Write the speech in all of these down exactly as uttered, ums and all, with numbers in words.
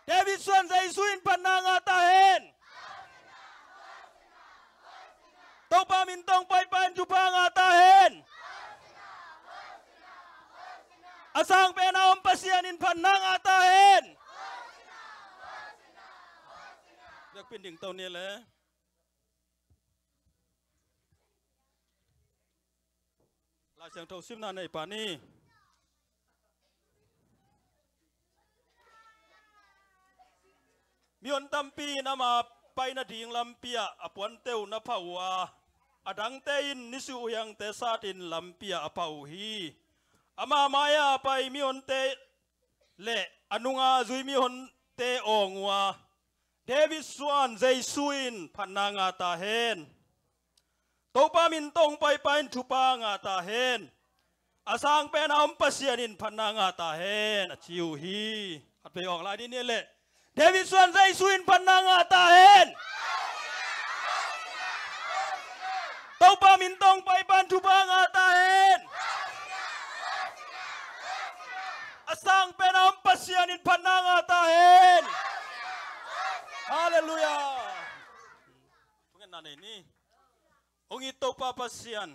David suan Jesu in phatna ngah ta hen. Topa min tawh hong paipa in thupha ngah ta hen. A sang pen a om Pasian in phatna ngah ta hen. Biakpin ding to ni le. Lai Siangtho simna nei pa ni. Mihon tampi in ama pai nading lampi ah a puante uh na phah uh a, a dangte in nisuh uh hiangte satin lampi ah a phah uh hi. Ama mai-a pai mihonte le a nunga zui mihonte awng uh a, David suan Jesu in phatna ngah ta hen. Topa min tawh hong paipa in thupha ngah ta hen. A sang pen a om Pasian in phatna ngah ta hen, a ci uh hi. Khat vei awng lai dih ni le. David suan Jesu in phatna ngah ta hen. Topa min tawh hong paipa in thupha ngah ta hen. A sang pen a om Pasian in phatna ngah ta hen. Halleluiah. Thungetna nei ni. Hong it Topa Pasian,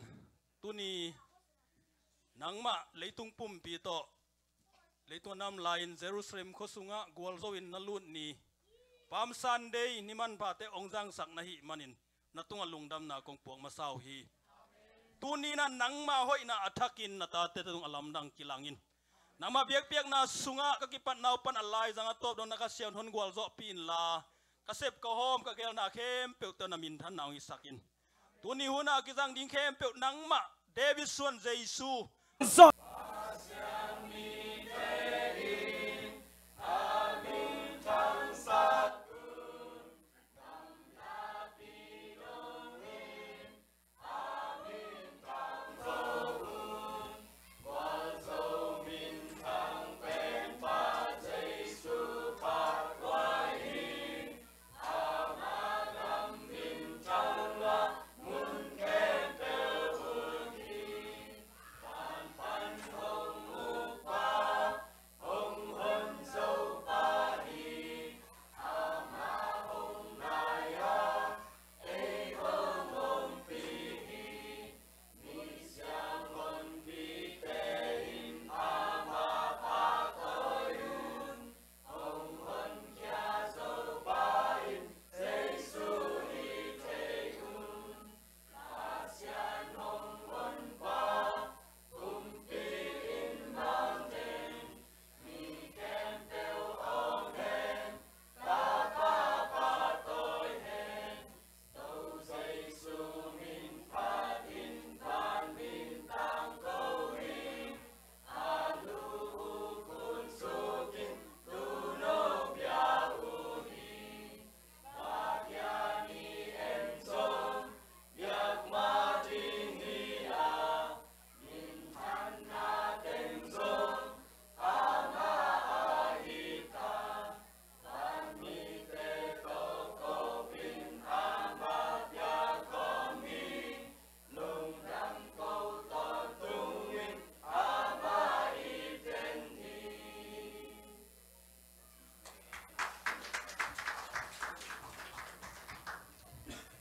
tuni nangmah leitung pumpi tawh, leitung a na om lai-in Jerusalem khua sungah gualzo-in na lut ni, Palm Sunday ni manphate hong zangsak na hih manin na tungah lungdamna kong puak masa uh hi. Tuni-in ah nangmah hoihna a thakin na tate tung a lamdang kilangin, nangmah biakpiakna sungah ka kipatna uh pan a laizang a tawp dong na Kha Siangtho in gualzawhpih inla, ka sep ka hawm ka geelna khempeuhte na minthanna hong hisak in. Tuni hun a kizang ding khempeuh nangmah David suan Jesu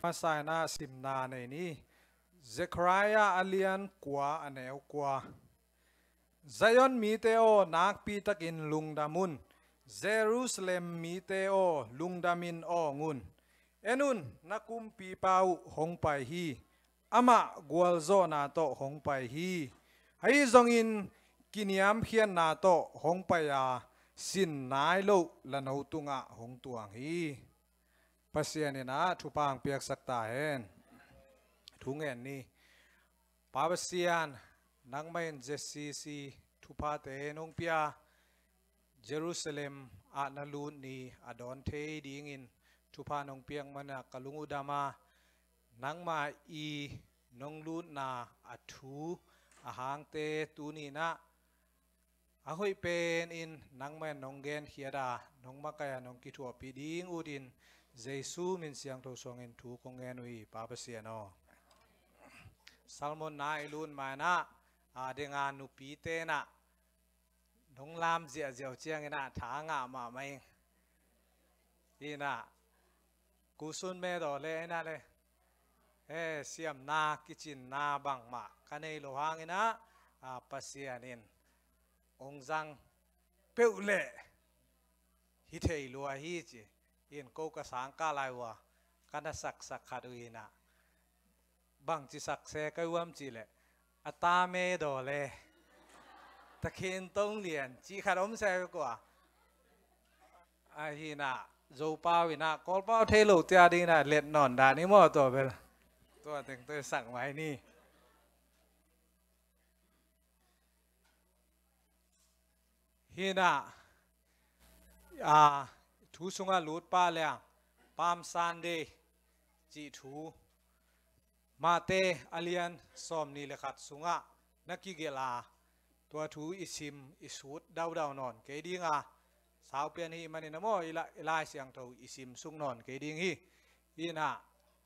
Masa-in ah simna nei ni. Zekhariah a lian kua, a neu kua. Zion mite aw, nakpitakin lungdam un. Jerusalem mite aw, lungdamin awng un. En un, na kumpipa uh hong pai hi. Amah gualzawhna tawh hong pai hi. Ahi zongin kiniamkhiatna tawh hong pai a, sin nai loh lano tungah hong tuang hi. Pasian in ah thupha hong piaksak ta hen. Thu ngen ni. Pa Pasian, nangmah in Z C C thuphate nong pia, Jerusalem ah na lut ni a dawn thei dingin thupha nong piak manin ah ka lung uh dam a, nangmah i nong lutna a thu a hangte tuni-in ah a hoih penin nangmah in nong genkhiat a, nong makaih a, nong kithuahpih ding utin Jesu min siangtho suangin thu kong ngen uh hi, Pa Pasian aw. Sermon-na i lut ma-in ah, a dinga nupite in ah nong lam ziahziah uh ciangin ah tha ngah mahmah ing. Hi na, kusun me daw le, hi na le. He, siamna, kicinna bangmah ka nei lo hangin ah, a, Pasian in ong zang peuh leh hi thei lua hi ci. In ko ka sang ka lai ua, ka na saksak khat uh hi na. Bangci sakse ka uam ci leh, a ta me daw le. Takhin tong lian ci khat om se kua. A hi na, Zopau in ah, Kawlpau thei lo tia ding na, let nawn dan i maw tua bel. Tua teng tua sak mai ni. Hi na, a, thu sungah lut pa leng, Palm Sunday cih thu, Mate a lian sawmnih le khat sungah na kigelh a, tua thu i sim, i sut daudau nawn kei ding a, saupian hi manin a maw, i la-, i Lai Siangtho i sim suk nawn kei ding hi. Hi na,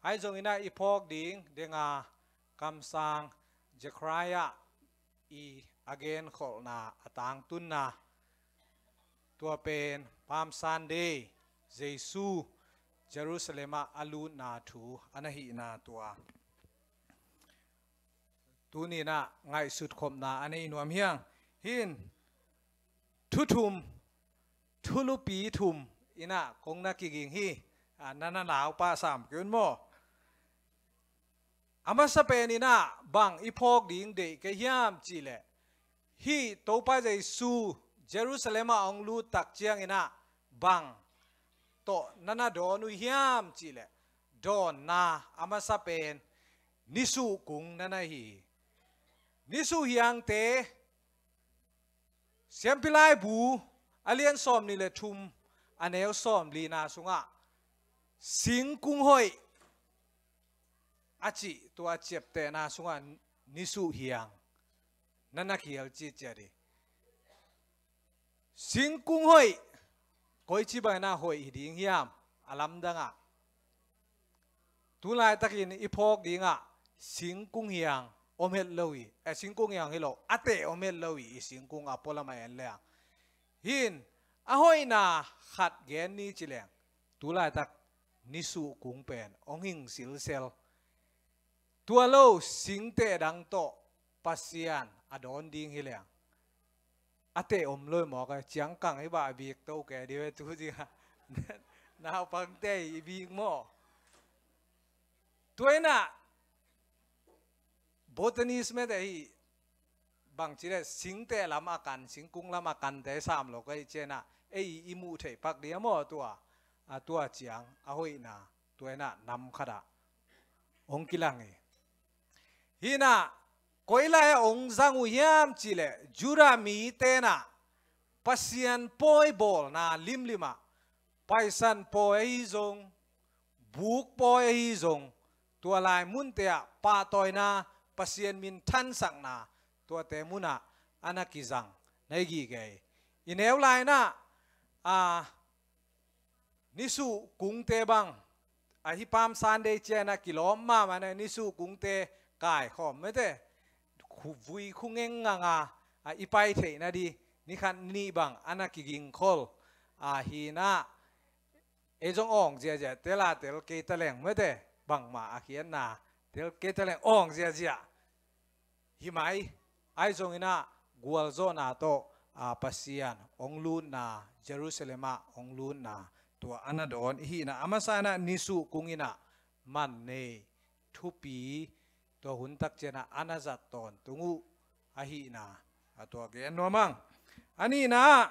ahi zongin ah i phawk ding, deng a, kamsang Zechariah i a genkholhna, a tangtunna, tua pen Palm Sunday, Jesu Jerusalem ah a lutna thu a na hihna tua. Tuni in ah ngaihsut khopna a nei nuam hi hang. Hin, thu thum, thulupi thum in ah kong na kiging hi. A, na na lau pah sam kei un maw. A masa pen in ah bang i phawk ding deih ka hiam cih leh, hih Topa Jesu Jerusalem ah hong lut tak ciangin ah bang tawh na na dawn uh hiam cih leh, dawnna a masa pen nisuh kung na na hi hi. Nisuh hiangte, Siampi Laibu a lian sawmnih le thum, a neu sawmlina sungah, singkung hoih a cih tua ciaptehna sungah nisuh hiang na na khial citciat hi. Singkung hoih, koici bangin ah hoih hi ding hiam, a lamdang ah. Tu laitakin i phawk ding ah singkung hiang om het lo hi, eh, singkung hiang hi lo, a teh om het lo hi, i singkung a pualam a en leng. Hin, a hoihna khat gen ni ci leng, tu laitak nisuh kung pen hong hing silsel. Tua lo, singteh dang tawh Pasian a dawn ding hi leng, a teh om lo hi mawk a, ciangkang hi bah, a bik to kei dih ve tu ding a. Naupangte i bik maw. Tua in ah botanist mete hi, bangci le singteh lam a kan, singkung lam a kante sam lo ka hih ciangin ah, ei i muh theih pak ding a maw tua, a tua ciang a hoihna, tua in ah nam khat ah hong kilang hi. Hi na, koi lai ah hong zang uh hiam cih leh, Judah mite in ah Pasian pawi bawlna limlim ah, Paisan pawi ahi zong, buk pawi ahi zong, tua lai munte ah pahtawina, Pasian minthansakna, tuate mun ah a na kizang na hi gige hi. I neu lai in ah, a, nisuh kungte bang, a, hih Palm Sunday ciang a kilawm mahmah na, nisuh kungte kaikhawm mete, khu-, vui khu ngengngang a, a, i pai theihna dih, ni khat ni nih bang a na kigingkhol, a, hi na, ei zong awng ziahziah, tel a tel kei ta leng mete, bangmah a khiatna, tel kei ta leng awng ziahziah. Hi mai, ahi zongin ah gualzawhna tawh, a, Pasian hong lutna, Jerusalem ah hong lutna, tua a na dawn i hihna, a masa in ah nisuh kung in ah man nei, thupi, tua hun tak ciang ah a na zat tawntung uh ahihna, a tua gen nuam ing. A nihna ah,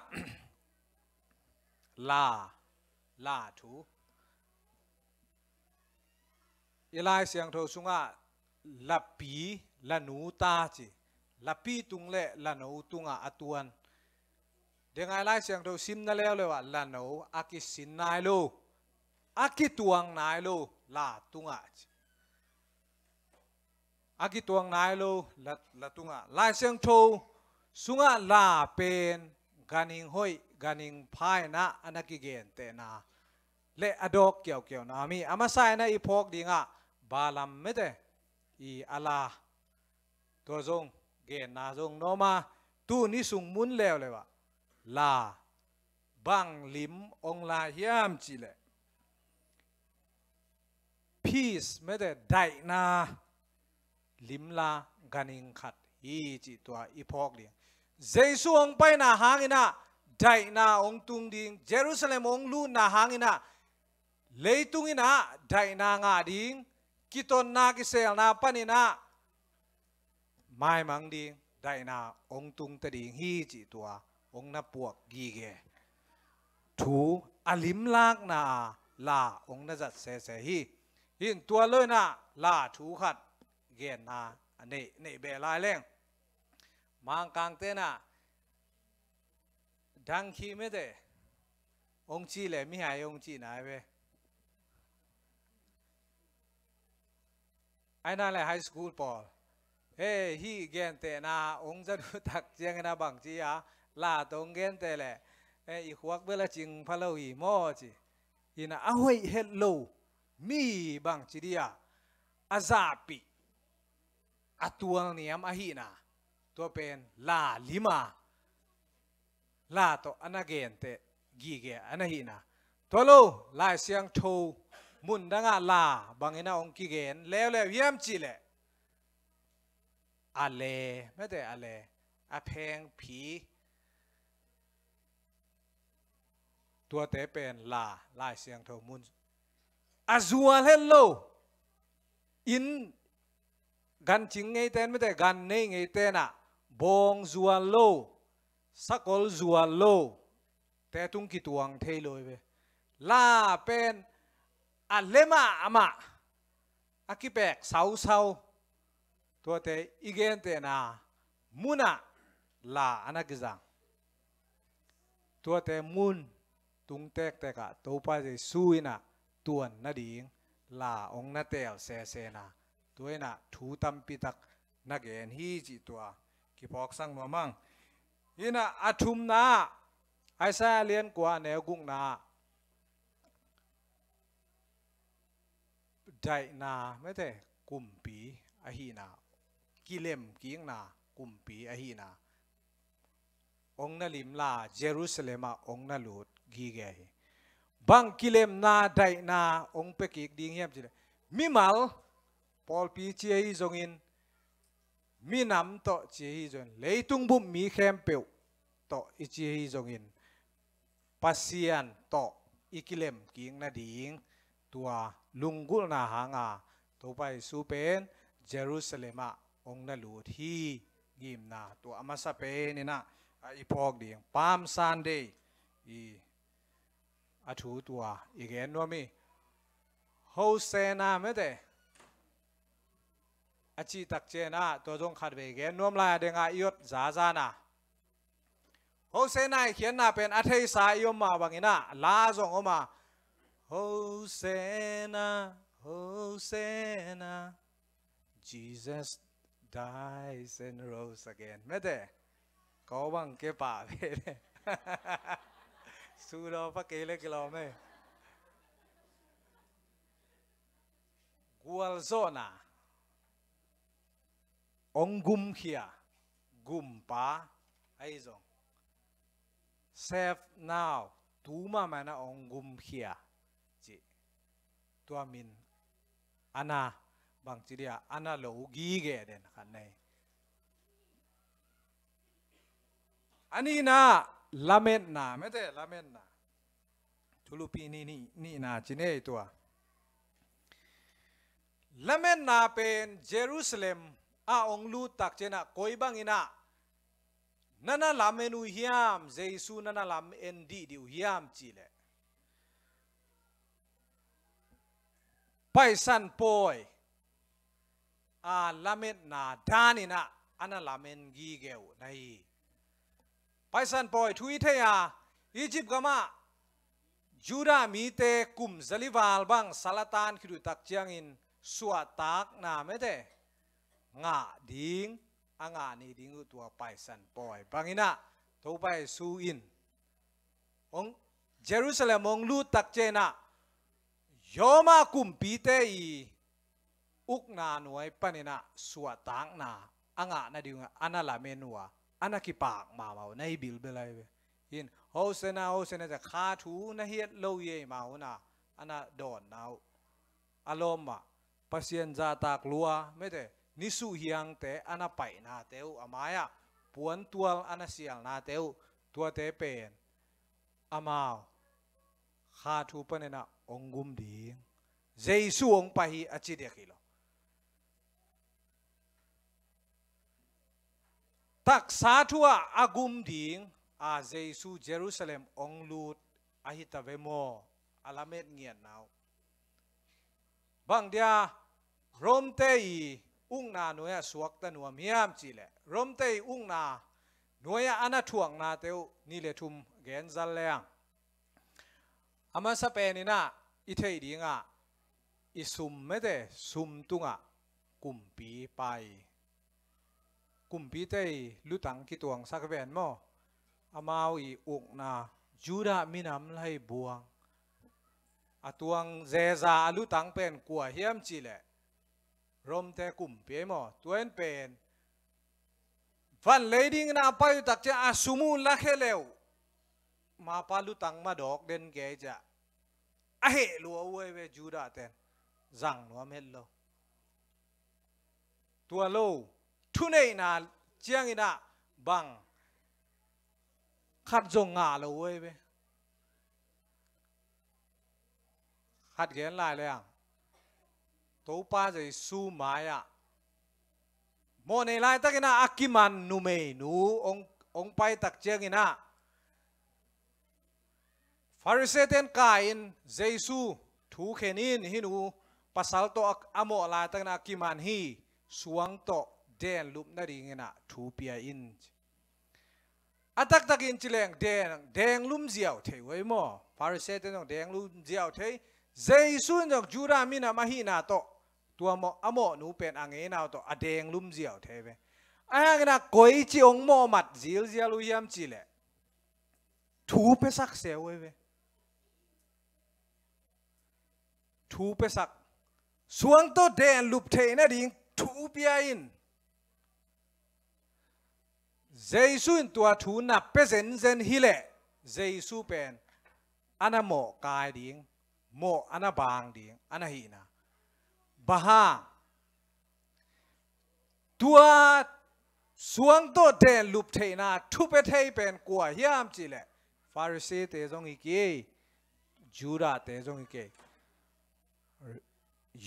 la, la thu. I Lai Siangtho sungah lapi, lanu ta ci. Lapi tung le lano tungah a tuan. Deng a i Lai Siangtho simna leuleu ah lano a kisin nai lo, a kituang nai lo la tungah ci. A kituang nai lo la, la tungah. Lai Siangtho sungah la pen ganhing hoih, ganhing pha in ah a na kigentehna le a dawk kiaukiauna om hi. A masa in ah i phawk ding ah Balaam mete, i a la, tua zong genna zong nuam a, tuni sung mun leuleu ah la, bang lim hong la hiam cih leh, peace, mete, daihna limla ganhing khat hi cih tua i phawk ding. Jesu hong paina hangin ah daihna hong tung ding. Jerusalem hong lutna hangin ah leitung in ah daihna ngah ding. Kitonna kiselna panin ah maimang ding, daihna hong tungta ding hi cih tua hong na puak gige. Thu a limlakna a la hong na zat sese hi. Hin tua lo in ah la thu khat genna a neih, neih beh lai leng. Mangkangte in ah dangkhi, mete, hong ci le mihai hong cihna hi ve. Ai na le high school pawl, he, hih gentehna hong zat uh tak ciangin ah bang ci a, la tawh hong genteh le, he, i khuak bel a cing pha lo hi maw ci. Hi in ah a hoih het lo mi bang ci dih a, a zahpih, a tualniam ahihna, tua pen la lim a, la tawh a na genteh gige a na hihna. Tua lo, Lai Siangtho mun dangah la bangin ah hong kigen leuleu hiam cih leh, a le, mete, a le, a phengphi, tuate pen la, Lai Siangtho mun a zual het lo. Inn, gan cing ngeite in, mete, gan nei ngeite in ah bawng zual lo, sakol zual lo te tung kituang thei lo hi ve. La pen a le mahmah, a kipek sausau, tuate i gentehna mun ah la a na kizang. Tuate mun tung tektek ah Topa Jesu in ah tuan nading la hong na teel sese in ah, tua in ah thu tampi tak na gen hi cih tua kiphawksak nuam ing. Hi in ah a thumna, Isaiah lian kua, neu gukna, daihna, mete, kumpi ahihna, kilemkikna kumpi ahihna hong na limla, Jerusalem ah hong na lut gige hi. Bang kilemna, daihna hong pia kik ding hiam cih leh, mimal, pawlpi ci ahi zongin, minam tawh ci ahi zongin, leitung bup mi khempeuh tawh i ci ahi zongin, Pasian tawh i kilemkik nading tua lunggulhna hanga Topa Jesu pen Jerusalem ah hong na lut hi. Ngimna tua a masa pen in ah, a, i phawk ding, Palm Sunday i a thu tua i gen nuam hi. Hosanna, mete, a cih tak ciangin ah tua zong khatvei gen nuam lai, a dengah i ot zazana. Hosanna i khiatna pen a theisa i om mah bangin ah la zong om a, Hosanna, Hosanna, Jesus dies and rose again, mete. Ko bang ke pa ve le. Sudaw pa ke le kilawm e. Gualzawhna, hong gumkhia, gumpa ahi zong, save now, tu mahmah in ah hong gumkhia cih, tua min a na, bangci dia, a na lo gige den khat na hi. A nihna, lametna, mete, lametna. Thulupi nih, nih, nihna ci ni ei tua. Lametna pen Jerusalem ah hong lut tak ciangin ah koi bangin ah na na lamen uh hiam, Jesu na na lamen dihdih uh hiam cih leh, Paisan pawi a lametna danin ah a na lamen gige uh na hi. Paisan pawi thu i thei a, Egypt gamah Judah mite kum zali val bang sal a tan khit uh tak ciangin suahtakna, mete, ngah ding, a ngah ni ding uh tua Paisan pawi bangin ah Topa Jesu in hong, Jerusalem hong lut tak ciangin ah Roma kumpite i ukna nuai panin ah suahtakna a ngah nading uh a na lamen uh a, a na kipak mahmah uh na hi bilbel ahi ve. Hin, Hosanna, Hosanna ci a, kha thu na hiat lo hi ei mah uh na, a na dawnna uh. a lawm mah, Pasian zahtak lua, mete, nisuh hiangte a na paihnate uh, a mai-ah puantual a na sialnate uh, tuate pen amau kha thu panin ah hong gum ding. Jesu hong pai hi a ci dek hi lo. Taksa thu-ah a gum ding a Jesu Jerusalem hong lut ahi ta ve maw? A lamet ngiatna uh. Bang dia Rom-te i ukna nuai-ah suakta nuam hiam cih leh, Rom-te i ukna nuai-ah a na thuaknate uh nih le thum gen zal leng. A masa penin ah i theih dingah i sum, mete, sum tungah kumpi pai. Kumpite i lutang kituangsak ven maw? Amau i ukna Judah minam lai buang. A tuang zeza a lutang pen kua hiam cih leh Rom-te kumpi ei maw? Tua in pen van lei dingin a pai uh tak ciang a sum uh lakhia le uh, mapa lutang madawk den kei ciah a heh lua uh ei ve Judah-ten. Zang nuam het lo. Tua lo, thuneihna ciangin ah bang khat zong ngah lo uh ei ve. Khat gen lai leng, Topa Jesu mai-ah mawhnei laitakin ah a kiman numeinu hong, hong pai tak ciangin ah Pharisee-ten kai-in Jesu thu khen in, hih nu pasal tawh a, a mawh laitakin a kiman hi, suang tawh denlup nadingin ah thu pia in. A taktakin ci leng deng, denglum ziau thei uh ei maw? Pharisee-ten zong denglum ziau thei. Jesu in zong Judah minam ahihna tawh tua mawh, a mawhnu pen a ngeina uh tawh a denglum ziau thei ve. Ahi hangin ah koici hong mawhmat zilzial uh hiam cih leh thu piasak se uh ei ve. Thu piasak. Suang tawh denlup theih nading thu pia in. Jesu in tua thu na pia zenzen hi leh Jesu pen a na mawh kai ding, mawh a na bang ding a na hihna. Bang hang? Tua suang tawh denlup theihna thupia thei pen kua hiam cih leh Pharisee-te zong hi kei, Judah-te zong hi kei.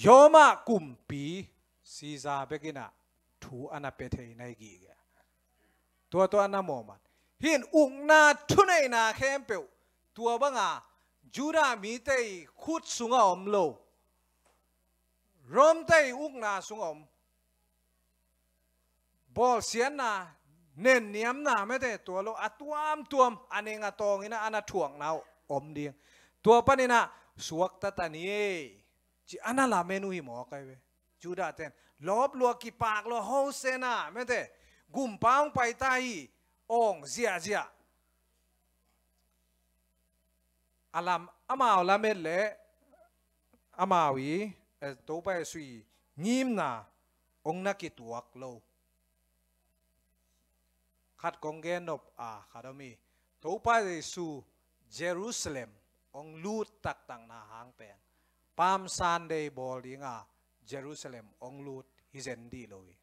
Roma kumpi Caesar bekin ah thu a na pia thei na hi gige. Tua tawh a na mawhmat. Hih in ukna thuneihna khempeuh tua banga Judah mite i khut sungah om lo, Rom-te i ukna sungah om. Bawlsiatna, nenniamna, mete, tua lo a tuamtuam, a neng a tawngin ah a na thuakna uh om ding. Tua panin ah suakta ta ni ei, ci a na lamen uh hi mawk ei ve. Judah-ten lawp lua, kipak lua, Hosanna, mete, Gumpa hong pai ta hi, awng ziahziah. A lam, amau lamet leh amau i, eh, Topa Jesu i ngimna hong na kituak lo. Khat kong gen nop a khat om hi. Topa Jesu Jerusalem hong lut taktakna hang pen Palm Sunday bawl dinga Jerusalem hong lut hi zen dih lo hi.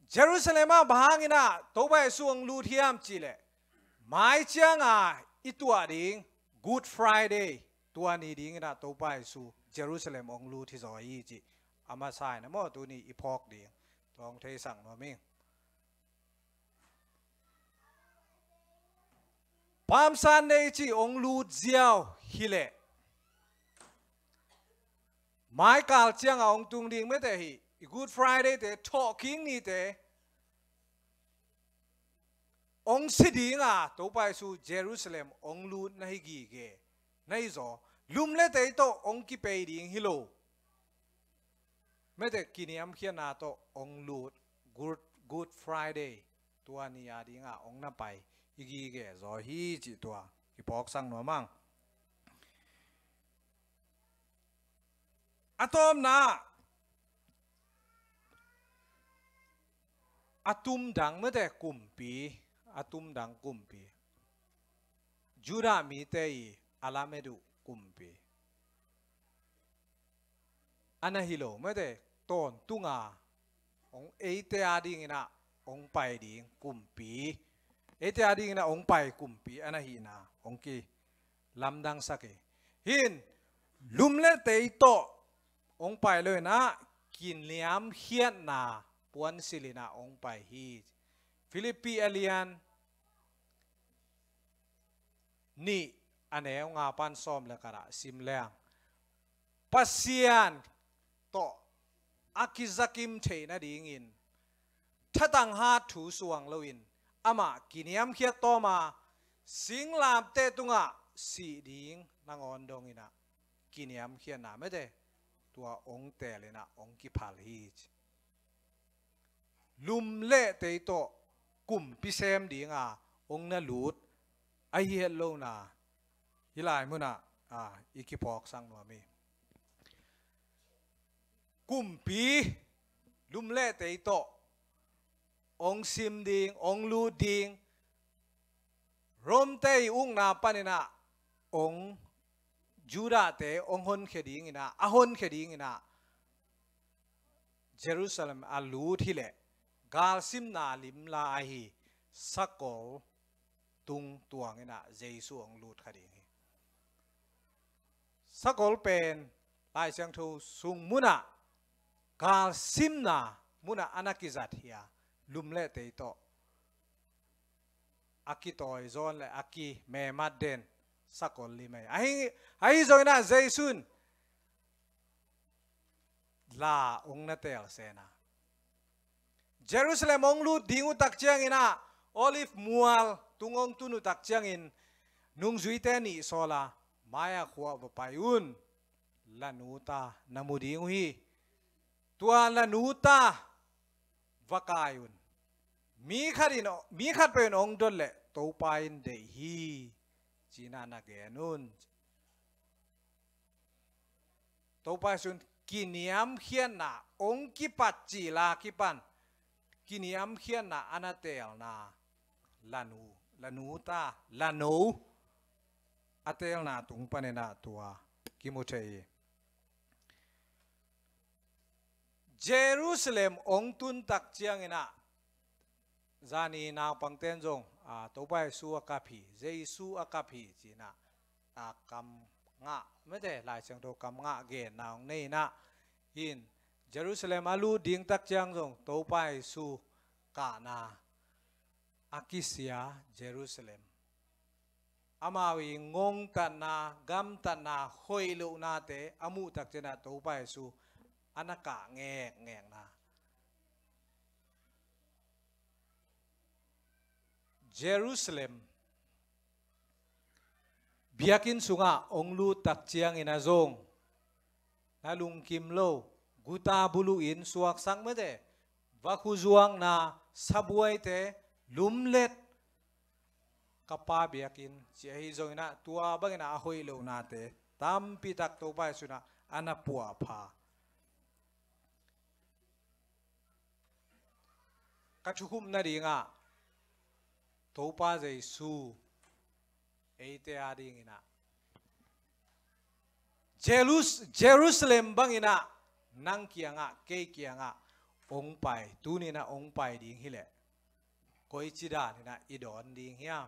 Jerusalem ah bang hangin ah Topa Jesu hong lut hiam cih leh, mai cianga i tuah ding Good Friday, tua ni dingin ah Topa Jesu Jerusalem hong lut hi zaw hi cih a masa in ah maw tuni i phawk ding. Tua hong theisak nuam ing. Palm Sunday cih hong lut ziau hi leh, mai kal cianga hong tung ding mete hi, i Good Friday-te, thawhkik nite, hong si dinga Topa Jesu Jerusalem hong lut na hi gige, na hi zaw. Lum le tei tawh hong kipei ding hi lo. Mete, kiniamkhiatna tawh hong lut, Good, Good Friday, tua ni a dinga hong na pai hi gige zaw hi cih tua kiphawksak nuam ing. A tawpna, a tumdang mete kumpi, a tumdang kumpi, Judah mite i a lamet uh kumpi. a na hi lo mate, tawntunga hong eite a dinginah hong pai ding kumpi, eite a dinginah hong pai kumpi a na hihna hong kilamdangsak hi. Hin lumletei tawh hong pai lo inah kiniamkhiatna puansilinah hong pai hi. Filippi a lian nih a neu nga pan sawm le khat ah sim leng, Pasian tawh a kizakim theih nadingin thatang hat thu suang loin amah kiniamkhiat tawma singlamte tungah sih ding nangawn donginah kiniamkhiatna mate tua hong telinah hong kiphal hi. Lumletei tawh kumpi sem dinga hong na lut ahi het lona hih lai munah i kiphawksak nuam hi. Kumpi lumletei tawh hong sim ding, hong lut ding, Romte i ukna paninah hong Judahte hong honkhia dinginah, a honkhia dinginah Jerusalem a lut hileh galsimna limla ahi sakol tung tuanginah Jesu hong lut kha ding hi. Sakol pen Lai Siangtho sung munah galsimna munah a na kizat hi a, lumletei tawh a kitawizawn le a kimemat den sakol lim ahi. Ahi, ahi zonginah Jesu in la hong na teel sena Jerusalem hong lut ding uh tak cianginah Olive mual tung hong tun uh tak ciangin nungzuite nih sawla mai-ah khua va pai un, la nu ta na mu ding uh hi. Tua la nu ta va kai un. Mi khat in, mi khat peuh in hong dot leh Topa in deih hi, cinah na gen un. Topa Jesu in kiniamkhiatna hong kipat cila kipan kiniamkhiatna a na teelna la nu, la nu ta, la no a teelna tung paninah tua kimu thei hi. Jerusalem hong tun tak cianginah zani naupangten zong Topa Jesu a kap hi, Jesu a kap hi cinah a kam ngah mate, Lai Siangtho kam ngah genna hong nei inah hin Jerusalem a lut ding tak ciang zong Topa Jesu kahna a kisia Jerusalem, amau i ngongtatna, gamtatna, hoih lohnate a muh tak cianginah Topa Jesu a na kah ngekngekna. Jerusalem biakinn sungah hong lut tak ciangin a zong na lungkim lo, guta buluh in suaksak mate, vakhu zuakna, sabuaite, lumlet, ka pa biakinn ci ahi zonginah tua banginah a hoih lohnate tampitak Topa Jesu inah a na puahpha. Ka thukhupna dingah Topa Jesu eite a dinginah Jerus-, Jerusalem banginah nang kiangah, kei kiangah hong pai, tuninah hong pai ding hileh koici daninah i dawn ding hiam?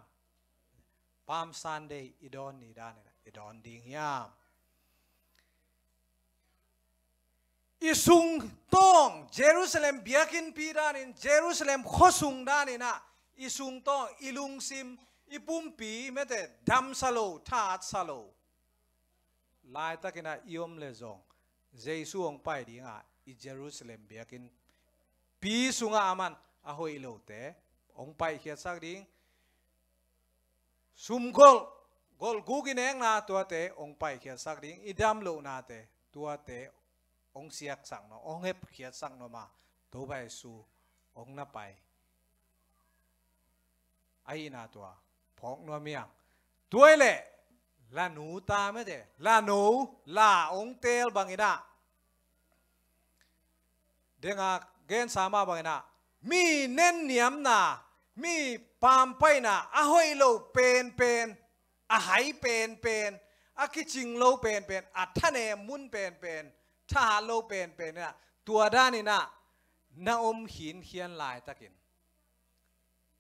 Palm Sunday i dawn ni daninah i dawn ding hiam? I sungtawng Jerusalem biakinnpi danin, Jerusalem khuasung daninah i sungtawng, i lungsim, i pumpi mate damsa lo, thatsa lo laitakinah i om le zong Jesu hong pai dingah i Jerusalem biakinnpi sungah aman a hoih lote hong paihkhiatsak ding. Sumgolh, golhguk i nekna tuate hong paihkhiatsak ding, i dam lohnate tuate hong siaksak nuam, hong hepkhiatsak nuam a, Topa Jesu hong na pai ahihna tua phawk nuam hiang. Tua hileh la nu ta mate, la no, la hong teel banginah denga gensa mah banginah mi nenniamna, mi pampaihna a hoih lo penpen, a hai penpen, a kicing lo penpen, a thanem mun penpen thahat lo penpen inah, tua dan inah na om khinkhian laitakin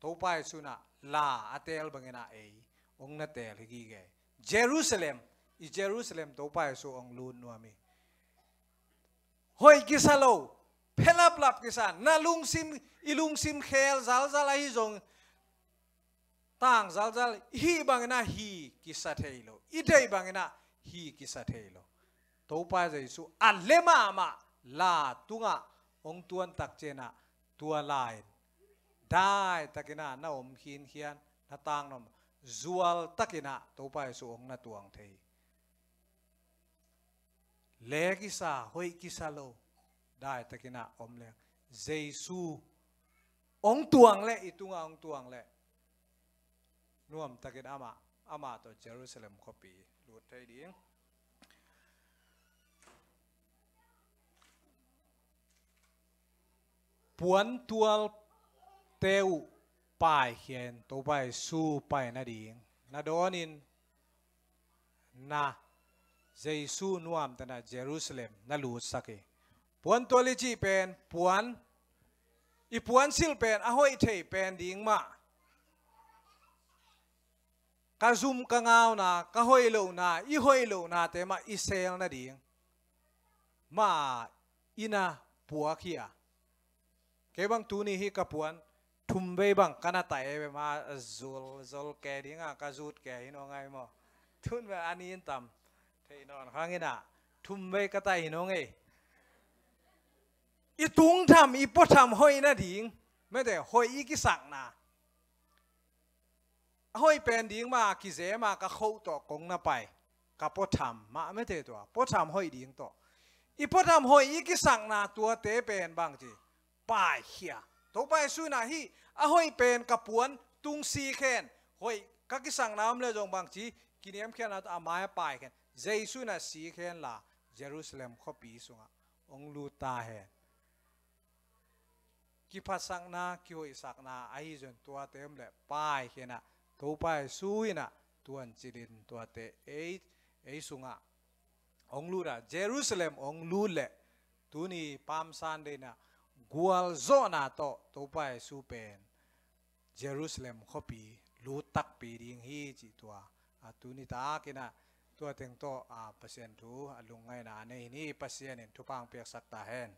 Topa Jesu inah la a teel bang inah ei hong na teel hi gige. Jerusalem, i Jerusalem Topa Jesu hong lut nuam hi. Hoih kisa lo, phe laplap kisa, na lungsim, i lungsim khel zalzal ahi zong, tang zalzal, i hih bang inah hi kisa thei lo, i deih bang inah hi kisa thei lo. Topa Jesu a leh mahmah la tungah hong tuan tak ciangin ah, tua la in daitak inah na om khinkhian, na tangnuam, zual tak inah Topa Jesu hong na tuang thei. Le kisa, hoih kisa lo, daitak inah om leng, Jesu hong tuang leh, i tungah hong tuang leh, nuamtakin amah, amah tawh Jerusalem khuapi lut thei ding. Puantualte uh paikhia in Topa Jesu pai nading na dawnin, na Jesu nuamtakin ah Jerusalem na lutsak hi. Puantual i cih pen puan, i puansilh pen a hoih thei pen ding mah, ka zum ka ngauna, ka hoih lohna, i hoih lohnate mah i sel nading mah i na puak hi a. Kei bang tuni hi ka puan thum vei bang ka na tai e, ma zol zol ke ding a, ka zut ke hi nawn ngai maw? Tun ve a nin tam thei nawn khang inah thum vei ka tai hi nawn ngai. I tung tham, i pua tham hoih nading, mete, hoih i kisakna. A hoih pen ding mah, kizem a ka khoh tawh kong na pai, ka pua tham mah, mete, tua pua tham hoih ding tawh. I pua tham hoih i kisakna tuate pen bangci, paikhia. Topa Jesu inah hih a hoih pen ka puan tung sik hen, hoih ka kisakna om leh zong bangci, kiniamkhiatna tawh a mai-ah paikhia hen. Jesu inah sik hen la, Jerusalem khuapi sungah hong lut ta hen. Kiphatsakna, kihoihsakna ahi zong tuate om leh paikhia inah, Topa Jesu inah tuancilin tuate ei, ei sungah hong lut a, Jerusalem hong lut leh, tuni Palm Sunday inah gualzawhna tawh Topa Jesu pen Jerusalem khuapi lut takpi ding hi cih tua, a, tuni tak inah tua teng tawh, a, Pasian thu a lungngaihna a nei hi ni. Pasian in thupha hong piaksak ta hen.